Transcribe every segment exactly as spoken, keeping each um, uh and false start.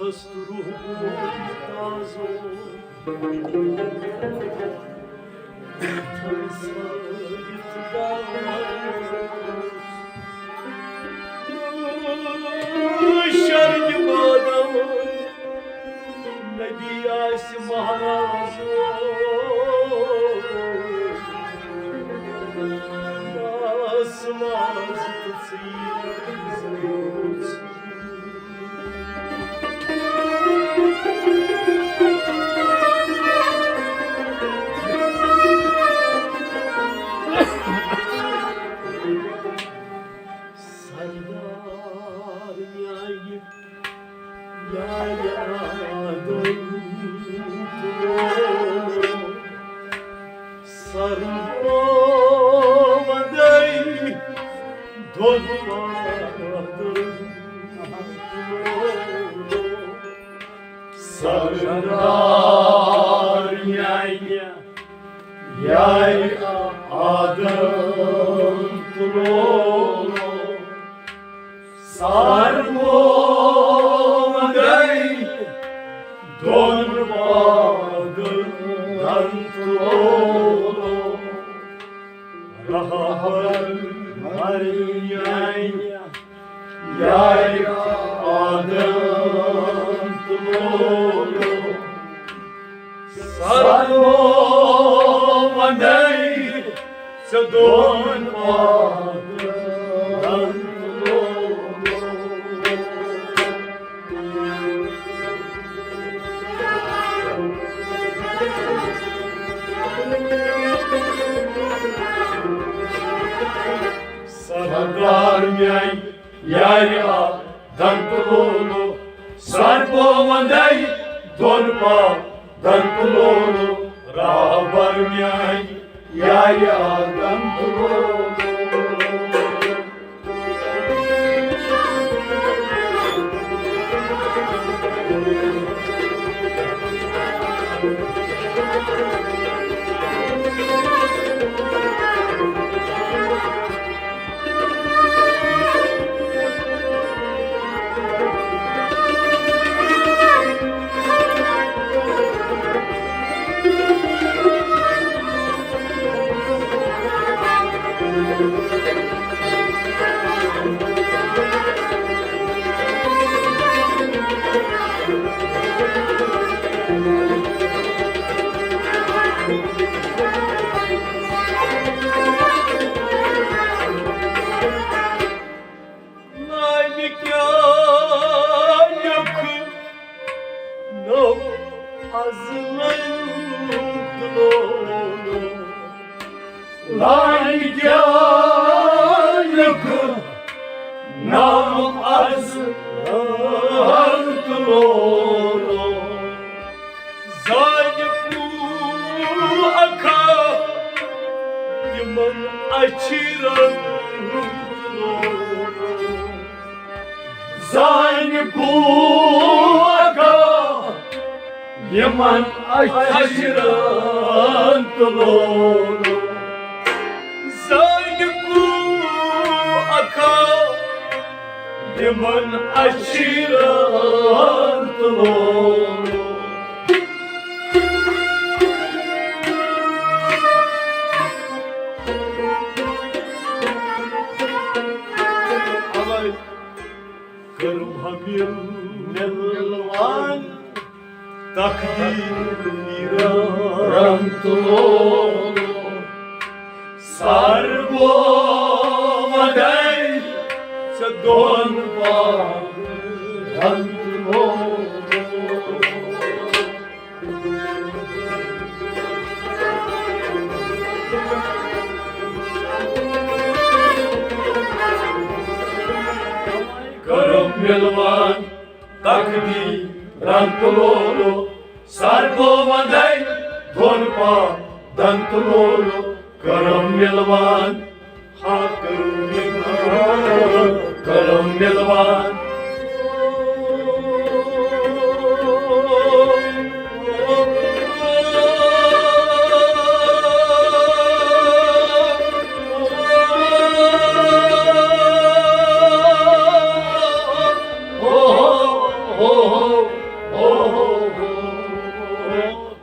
است روح تازٕ۔ تھل سٲرِتھ گاش۔ شرنہِ بادم نبی آسہِ مہراز۔ آسمان تہٕ ژیٖر۔ سردار میانہِ یارِ آدم تُلو۔ سر وۄدے دۄن وادن۔ سردار میانہِ یارِ آدم تُلو۔ سر وۄدے دۄن وادن تُلو۔ رہبر میانہِ یارِ آدم تُلو۔ سر وۄدے ژےٚ دۄن وادن تُلو۔ سردار میانہِ یارِ آدم تُلو۔ سر وۄدے دۄن وادن تُلو۔ رہبر میانہِ یارِ آدم تُلو۔ نامہِ کیٛاہ لیوٚکھُن از لنگ لوگ۔ لانہِ کیٛاہ لیوٚکھُن ناو از لنگ لوگ۔ زانہِ کوٗ اکھا یِمن اچھِ رنگ لوگ۔ زانہِ کوٗ اکھا یِمن اچھِ رنگ لوگ۔ زانہِ کوٗ اکھا یِمن اچھِ رنگ لوگ۔ کٔرٕم ہمیل مِلوان تقدیٖرن تُلو۔ سر وۄدے ژےٚ دۄن وادن تُلو۔ کٔرٕم مِلوان تقدیٖرن تُلو۔ سر وۄدے دۄن وادن تُلو۔ کٔرٕم مِلوان، ہا کٔرٕم مِلوان، کٔرٕم مِلوان۔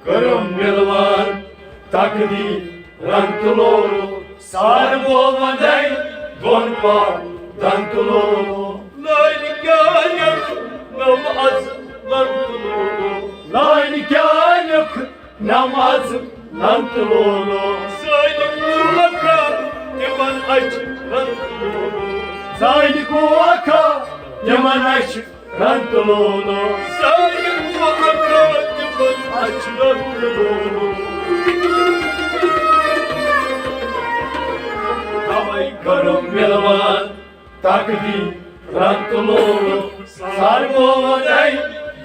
کٔرٕم مِلوان تقدیٖر رنگ تہٕ لولو، سر بو وندے دۄن پادن تہٕ لولو۔ لٲنۍ کیٛاہ لیکھ نم از لنگ تہٕ لولو۔ لٲنۍ کیٛاہ لیکھ نم از لنگ تہٕ لولو۔ سٲنۍ کوکھا تِمن اچھِ رنگ تہٕ لولو۔ سٲنۍ کوکھا تِمن اچھِ رنگ تہٕ لولو۔ سٲنۍ کوکھا تِمن اچھِ رنگ تہٕ لولو۔ توے کٔرٕم مِلوان تقدیٖر رنگ تہٕ لولو، سر بو وندے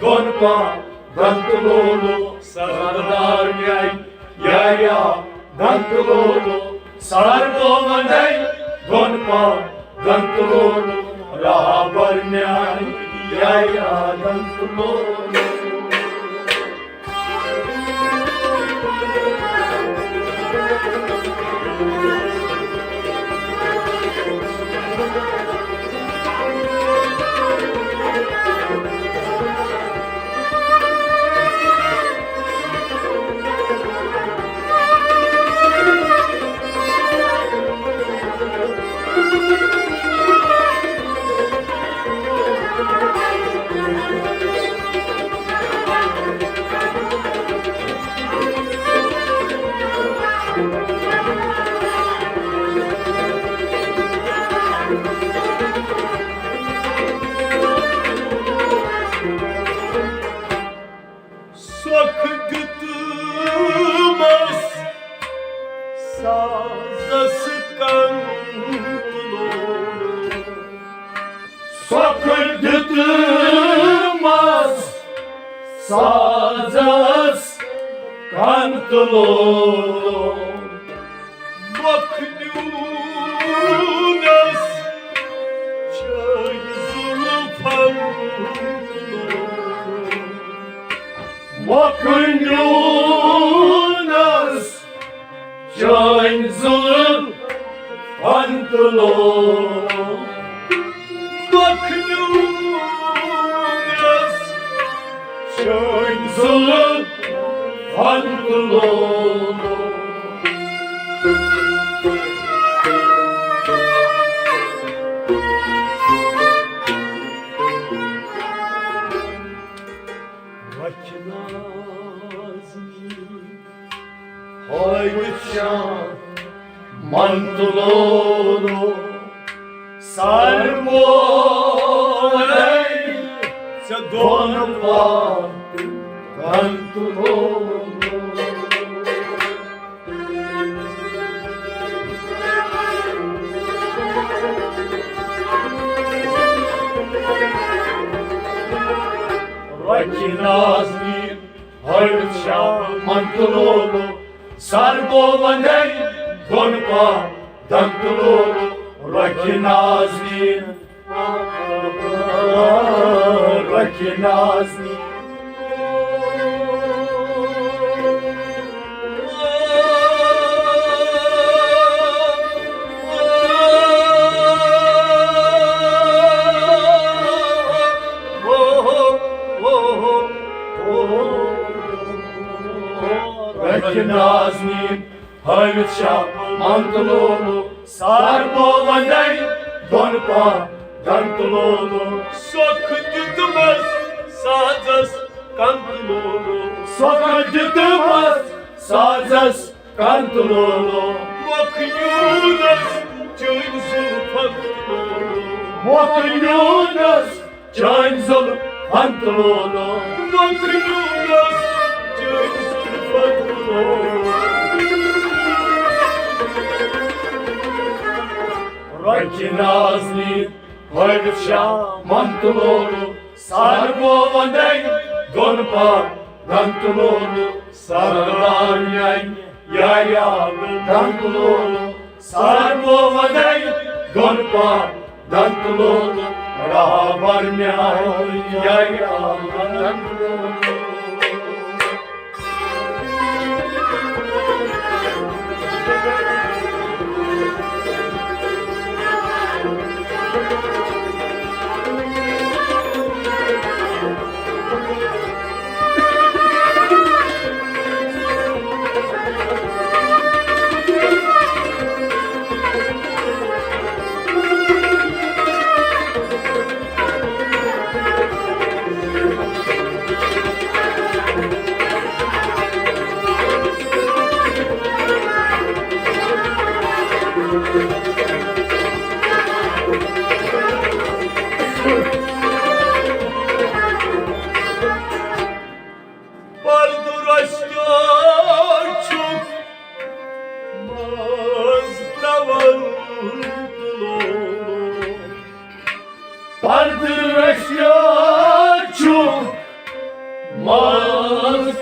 دۄن پادن تہٕ لولو۔ سردار میانہِ یارِ آدن تہٕ لولو، سر بو وندے دۄن پادن تہٕ لولو۔ رہبر میانہِ یارِ آدن تہٕ لولو۔ سۄکھ دیُتمَس سازَس کَن تُلو۔ سۄکھ دیُتمَس سازَس کَن تُلو۔ مۄکھنیونس چھٲنۍ زُلفن تُلو۔ مۄکھنیونس چھٲنۍ زُلفن تُلو۔ مۄکھنیونس چھٲنۍ زُلفن تُلو۔ رۄخہِ نازنہِ ہٲوِتھ شامن تُلو۔ سر بوے ژےٚ دۄن پادن تُلو۔ رۄخہِ نازنہِ ہٲوِتھ شامن تُلو۔ سر بو وندے دۄن پادن تُلو۔ رۄخہِ نازنہِ، رۄخہِ نازنہِ۔ رۄخہِ نازنہِ ہٲوِتھ شامن تُلو۔ سر بو وندے دۄن پادن تُلو۔ سۄکھ دیُتمس سازس کن تُلو۔ سۄکھ دیُتمس سازس کن تُلو۔ مۄکھنیونس چھٲنۍ زُلفن تُلو۔ مۄکھنیونس چھٲنۍ زُلفن تُلو۔ مۄکھنیونس چھٲنۍ زُلفن تُلو۔ رۄخہِ نازنہِ ہٲوِتھ شامن تُلو۔ سر بو وندے دۄن پادن تُلو۔ سردار میانہِ یارِ آدن تُلو۔ سر بو وندے دۄن پادن تُلو۔ رہبر میانہِ یارِ آدن تُلو۔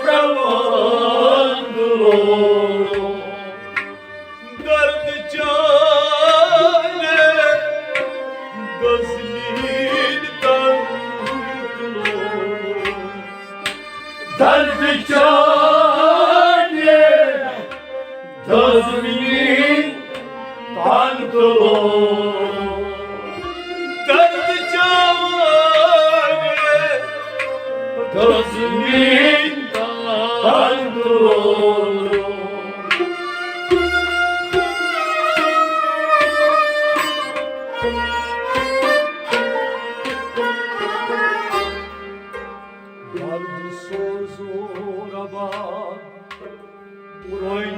پروان تُلو۔ درد چانہِ دزمین تن تُلو۔ درد چانہِ دزمین تن تُلو۔ درد چانہِ دزمین تن تُلو۔ درد سوزو رباب، پُرٲنۍ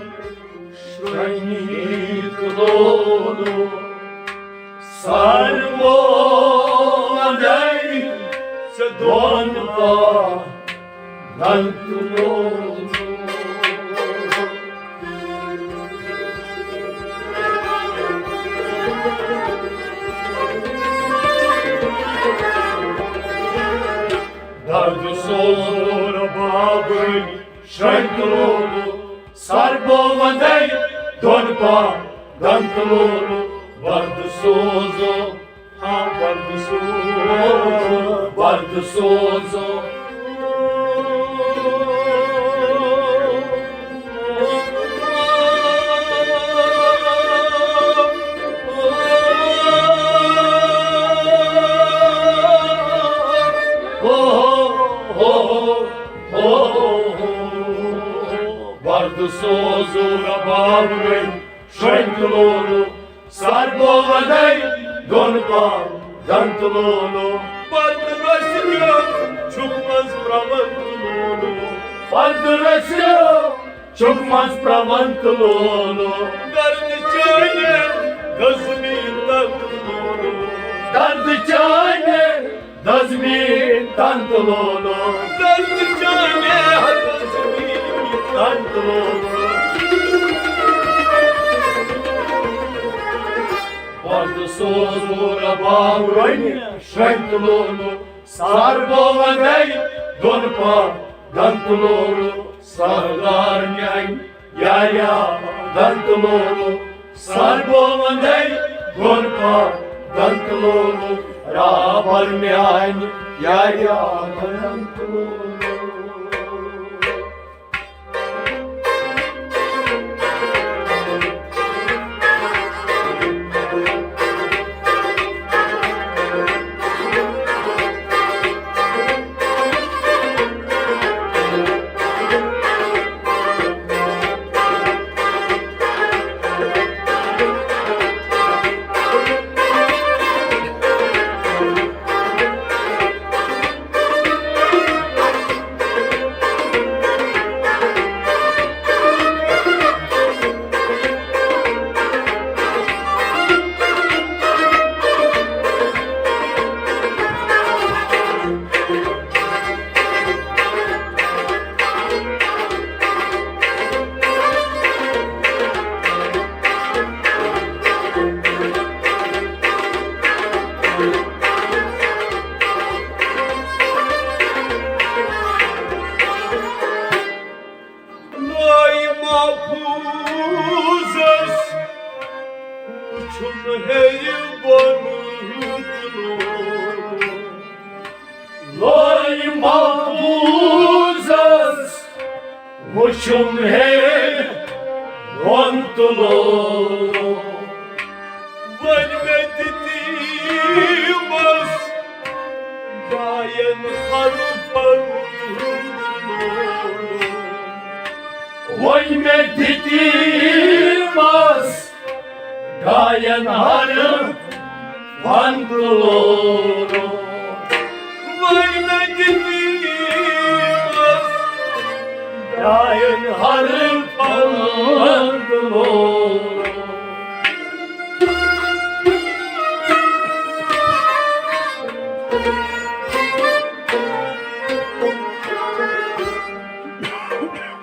شرٲنی تُلو۔ سر ووندے ژےٚ دۄن پاون تُلو۔ درد سوزو رباب، پُرٲنۍ شرٲنی تُلو۔ سر بووندے دۄن پاون تُلو۔ برد سوزو، ہاں، برد سوزو، برد سوزو۔ برد سوزو رباب، پُرٲنۍ شرٲنی تُلو۔ سر بووندے دۄن پاون تُلو۔ برد رسیو چھُکھ منٛز پرون تُلو۔ برد رسیو چھُکھ منٛز پرون تُلو۔ درد چانہِ دزمین تن تُلو۔ درد چانہِ دزمین تن تُلو۔ درد چانہِ دزمین تن تُلو۔ برد سوزو رباب، پُرٲنۍ شرٲنۍ تُلو۔ سر بووندے دۄن پاون تُلو۔ سردار میانہِ یارِ آدن تُلو۔ سر بووندے دۄن پاون تُلو۔ رابر میانہِ یارِ آدن تُلو۔ لوے محفوظس وُچھُم ہیٚرِ بۄن تُلو۔ لوے محفوظس وُچھُم ہیٚرِ بۄن تُلو۔ وۄنۍ مےٚ دِتیٖمس ڈاین حرفن ہُنٛد لولہٕ۔ وۄنۍ مےٚ دِتیٖمس ڈاین حرفن تُلو۔ وۄنۍ مےٚ دِتیٖمس ڈاین حرفن تُلو۔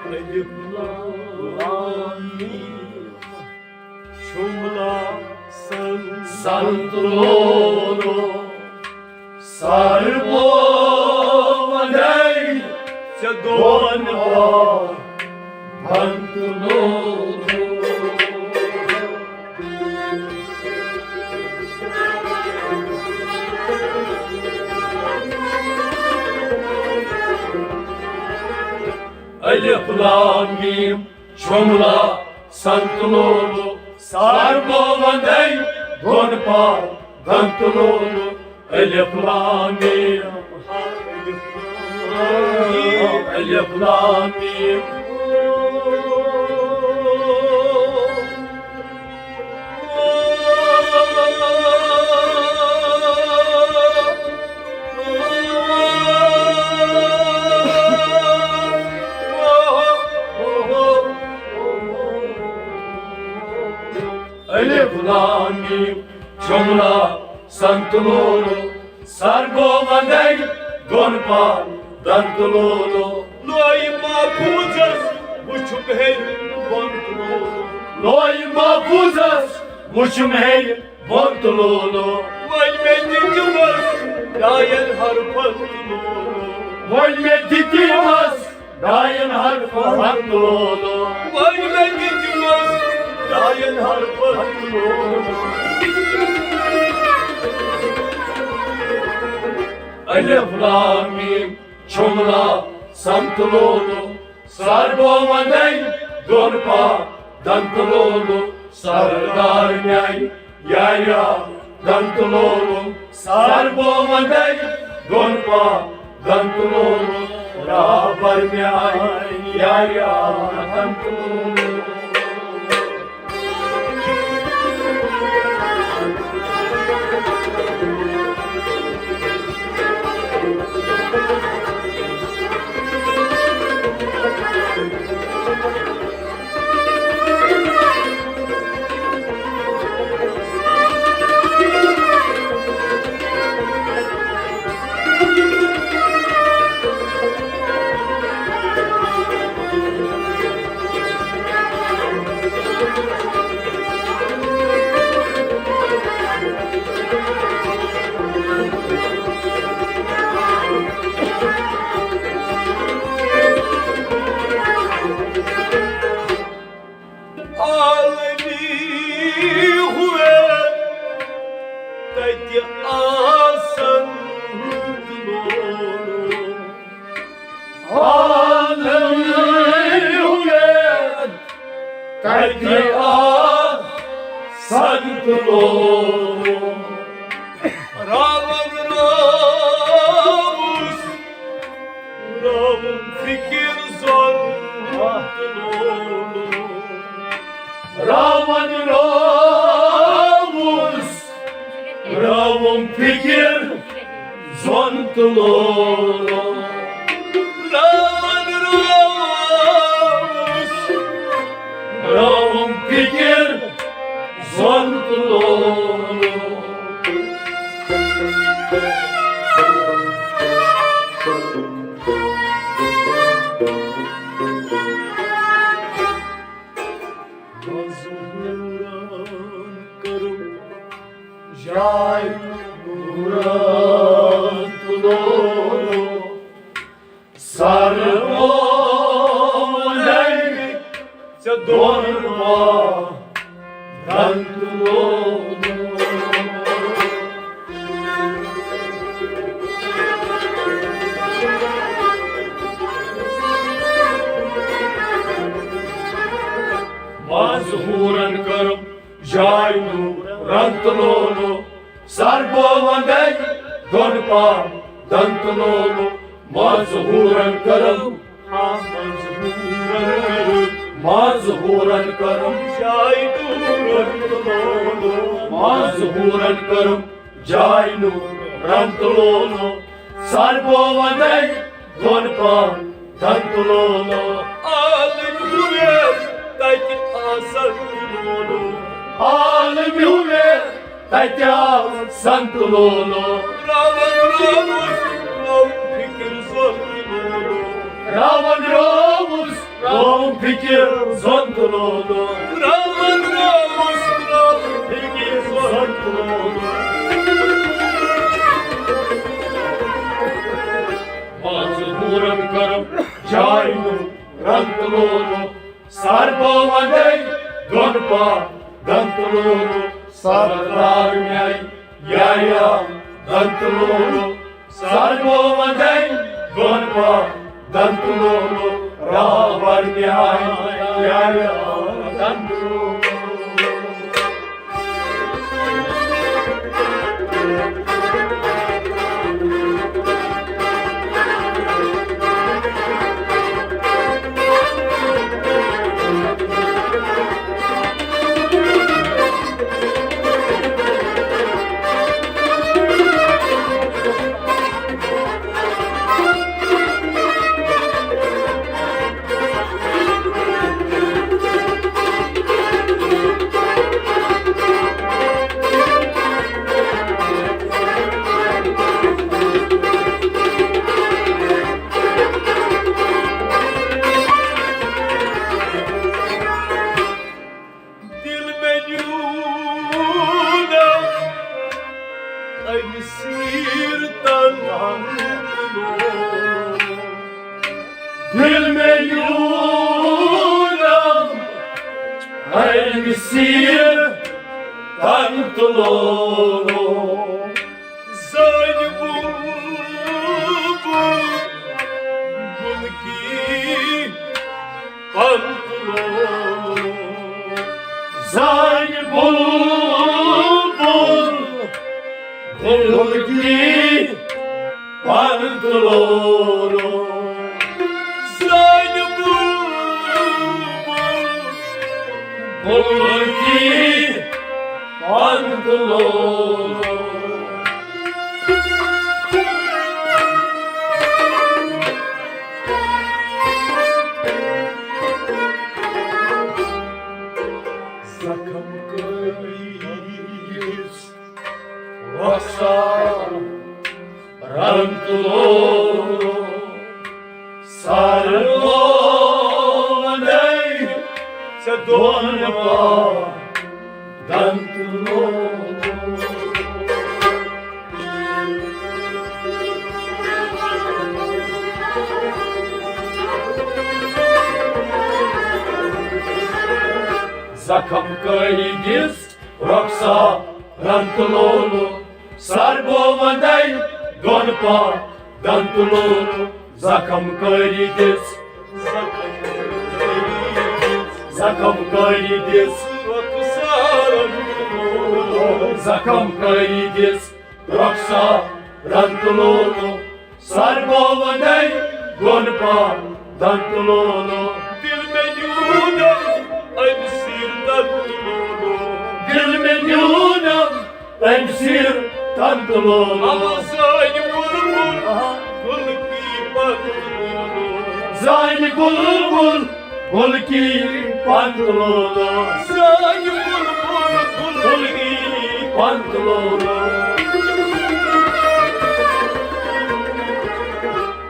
الف لام میم۔ شملہ سن سن تُلو۔ سر بووندے ژےٚ دۄن باہن تُلو۔ الف لام میم جملہ سنتلولو، سر بو وندے دون پا دنتلولو۔ الف لام میم، الف لام میم۔ الف لام میم جملہ سنتلولو، سر گو وندے دون پا دنتلولو۔ لوی محفوظس وچھم ہیٚرِ بۄن تُلولو۔ لوی محفوظس وچھم ہیٚرِ بۄن تُلولو۔ وۄنۍ مےٚ دِتمس ڈاین حرفن تُلولو۔ وۄنۍ مےٚ دِتمس ڈاین حرفن تُلولو۔ وۄنۍ مےٚ دِتمس ڈاین حرفن تُلولو۔ الف لام میم جملہ سنتلولو، سر بو وندے دون پا دنتلولو۔ سردار میانہِ یاریا دنتلولو، سر بو وندے دون پا دنتلولو۔ رابر میانہِ یاریا دنتلولو۔ عالمی ہوئے تتہِ آسن لولو۔ عالمی ہوئے تتہِ آسن لولو۔ راون راوُس راوُم فکر زون تُلولو۔ راون راوُس راوُم فکر زون تُلولو۔ راون راوُس راوُم فکر زون تُلولو۔ مظہورن کرم جاے نورن تُلولو۔ سر وونے ژےٚ دۄن باہن تُلولو۔ مظہورن کرم جاے نورن تُلولو۔ سر بو وندے دون پا دنتلولو۔ مظہورن کرم، مظہورن کرم جاے نورن تُلولو۔ مظہورن کرم جاے نورن تُلولو۔ سر بو وندے دون پا دنتلولو۔ عالم ہوئے تتہِ آسن تُلولو۔ عالم ہوئے تتہِ آسن تُلولو۔ راون راوُس راوُم فکر زون تُلولو۔ راون راوُس راوُم فکر زون تُلولو۔ راون راوُس راوُم فکر زون تُلولو۔ مظہورن پوٗرن کٔرٕم جاے نوٚو رنٛگ تہٕ لولو، سر بہٕ وندے دۄن پا دن تہٕ لولو، سردار میانہِ یاریا دن تہٕ لولو، سر بہٕ وندے دۄن پا دن تہٕ لولو، راہ بر میانہِ یاریا دن تہٕ لولو۔ دل مےٚ نیوٗنم أمۍ سیٖرتن۔ دل مےٚ نیوٗنم أمۍ سیٖرتن تہٕ لولو۔ زٲنۍ بُلبُل گُلکی پنٛت لولو۔ زٲنۍ بُلبُل گُلکی پنٛت لولو۔ زٲنۍ بُلبُل گُلکی پنٛت لولو۔ زخم کٲری رۄخسار رنٛگ تہٕ لولو۔ سر وونے ژےٚ دۄن پا دن تہٕ لولو۔ زخم کٲری دِژ رۄخسار رنٛگ تہٕ لولو۔ سر بہٕ وندے دۄن پا دن تہٕ لولو۔ زخم کٲری دِژ، زخم کٲری دِژ، زخم کٲری دِژ رۄخسار رنٛگ تہٕ لولو۔ سر بہٕ وندے دۄن پا دن تہٕ لولو۔ دل مےٚ نیوٗنم أمۍ سیٖرتن تہٕ لولو۔ دل مےٚ نیوٗنم أمۍ سیٖرتن تہٕ لولو۔ آ، زٲنۍ بُلبُل گُلکی پنٛت لولو۔ زٲنۍ بُلبُل گُلکی پنٛت لولو۔ زٲنۍ بُلبُل گُلکی پنٛت لولو۔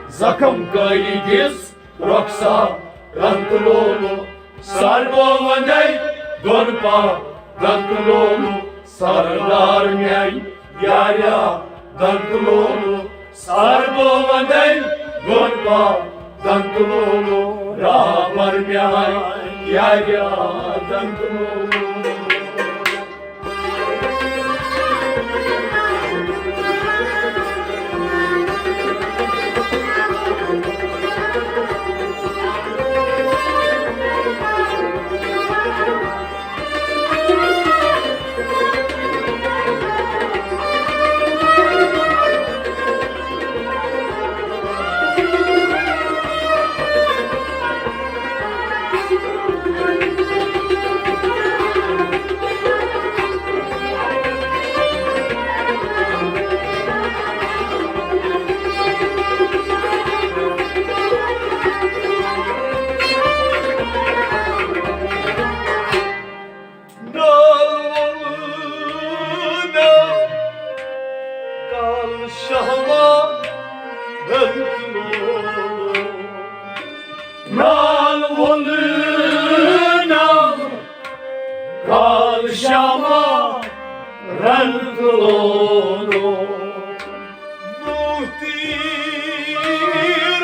زخم کٲری دِژ رۄخسار رنٛگ تہٕ لولو۔ سر بہٕ وندے دۄن پا دن تہٕ لولو۔ سردار میانہِ یاریا دن تہٕ لولو۔ سر بہٕ وندے دۄن پا دن تہٕ لولو۔ راہ بر میانہِ یاریا دن تہٕ لولو۔ نال ووٚن کال شہلا رنگ لولو۔ نال ووٚن کال شہلا رنگ لولو۔ نوح تیٖر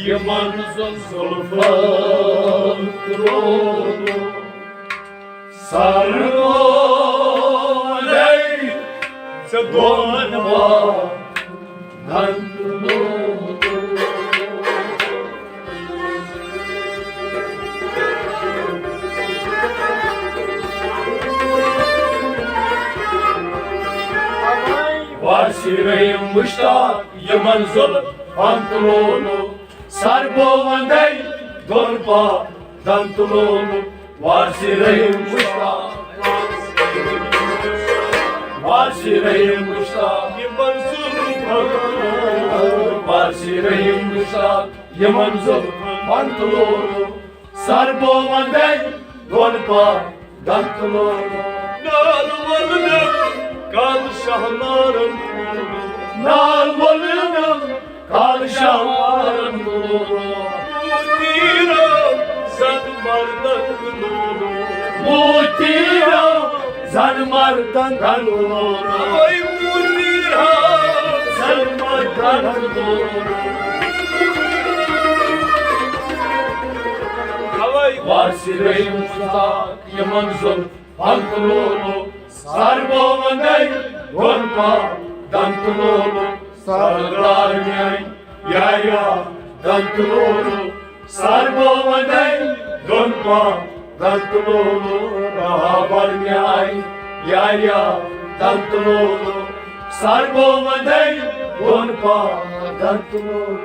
یِمن زُلفن تُلوو سرمونے ژےٚ دۄن باہن تُلوو۔ وارثی رحیم مشتاق یِمن زُلفن تُلوو سر بووندے دۄن پادن تُلوو۔ وارثی رحیم مشتاق، وارثی رحیم مشتاق، یِمن زُلفن، وارثی رحیم مشتاق یِمن زُلفن تُلوو سر بووندے دۄن پادن تُلوو۔ نال وول نہٕ کالہٕ شاہ مارن تُلوو۔ نال وول نہٕ کالہٕ شاہ مارن تُلوو۔ موتی رام زن مردن تُلوو۔ موتی رام زن مردن تُلوو۔ اوے موتی رام زن مردن تُلوو۔ اوے وارثی رحیم مشتاق یِمن زُلفن تُلوو سر بووندے دۄن پادن تُلوو۔ سردار میانہِ یارِ یادن تُلوو سر بووندے دۄن پادن تُلوو۔ رہبر میانہِ یارِ یادن تُلوو سر بووندے دۄن پادن تُلوو۔